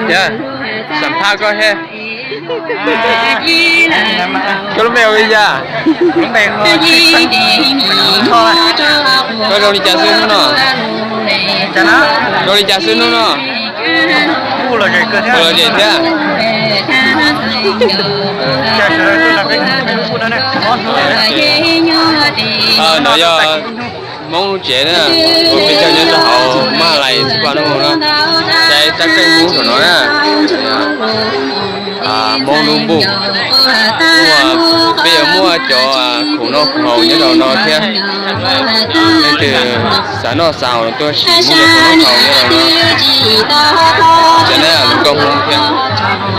Thiab, xam phaj koj thiab. Koj lub npe hu li cas? Koj zoo li cas xwb hnub no? Zoo li cas xwb hnub no? Kuj lom zem thiab. No yog Hmoob lub tsev na, peb caug nyob rau hauv Maj Lais Xpaj Nub Moog na, saib tab keej Hmoob saum no na. Hmoob lub npuj, peb yuav muaj cov khoom noj khoom haus nyob rau no thiab. Leej twg xav noj xav haus tuaj sim muaj cov khoom noj khoom haus nyob rau no. Cov neb lub nkauj Hmoob thiab,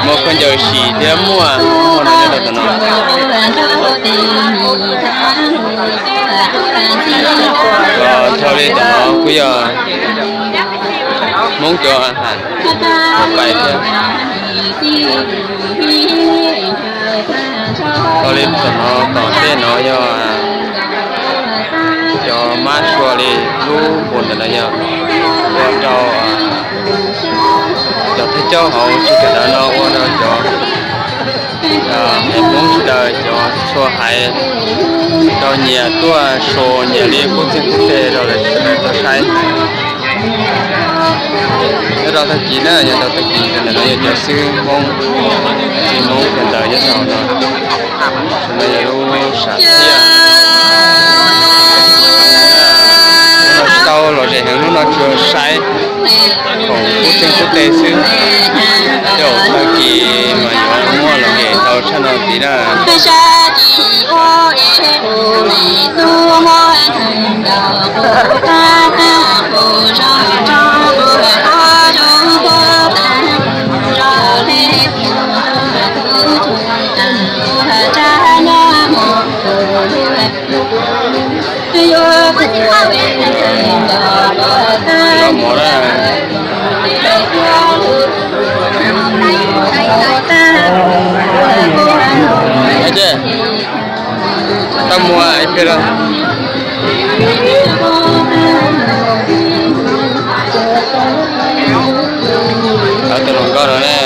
muaj khaub ncaws sim thiab muaj, muaj no nyob rau tom no. Los dhau li tom no kuj yog Hmoob cov a has pais thiab. Dhau li tom no tom tej no yog cov mab sua li lub npus ntawm no yog ua rau cov thawj coj hauv tsis kawm ntawv no ua rau cov Hmoob sawv daws cov txhua haiv tau nyias tuaj sau nyias li qub txeeg qub teg rau lawv sawv daws tau saib. Nyob rau tag kis na, nyob rau tag kis ntawm no yog cov xib hwb Hmoob, xib hwb Hmoob kawm ntawv nyob rau no. Ntawm no yog lub sam thiaj. Hnub no tsis tau lom zem heev, hnub no tsuas saib khoom qub txeeg qub teg xwb. Tej zaum tag kis mas yuav muaj lom zem tau tshaj no ntxiv na. Tau muaj ib pliag. Tus hluas nkauj no ne.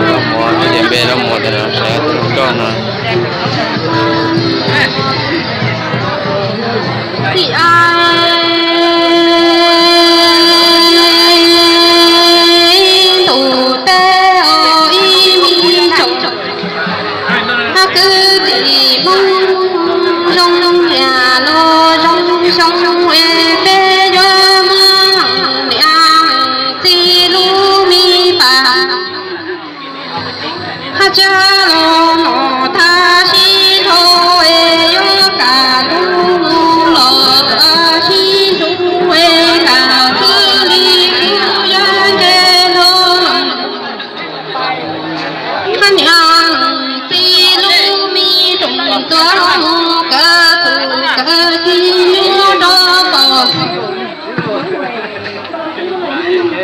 Rau muam, ces npe rau muam ntawm no sawv tus hluas nkauj no. Ntug teb ib me tsoom, hab kwv tij Hmoob zoo zoo liam los zoo zoo es peb yuav muab liam txij lub me pas. Hab tsab los no thab sib nrho es yuav kam lub los sib nrho es kam xwb li kuv yuav nce los. Hab niam txij lub me tsoom tuaj mus kawg tus kawg txij nyob rau pom.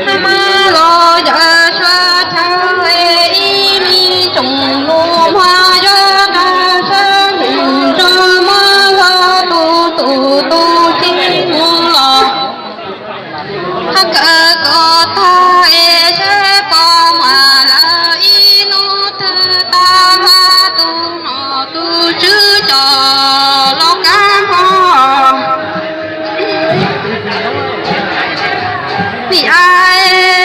Hab mab los yawm sua chaw ib me tsoom lus mog yuav tag sab nus rau mab los tus tus tus txij mus los. Hab kawg koj tag es seb pom mas lawv ib hnub twg tau hab tus nom tus tswv coj los kab hmo. Vim ai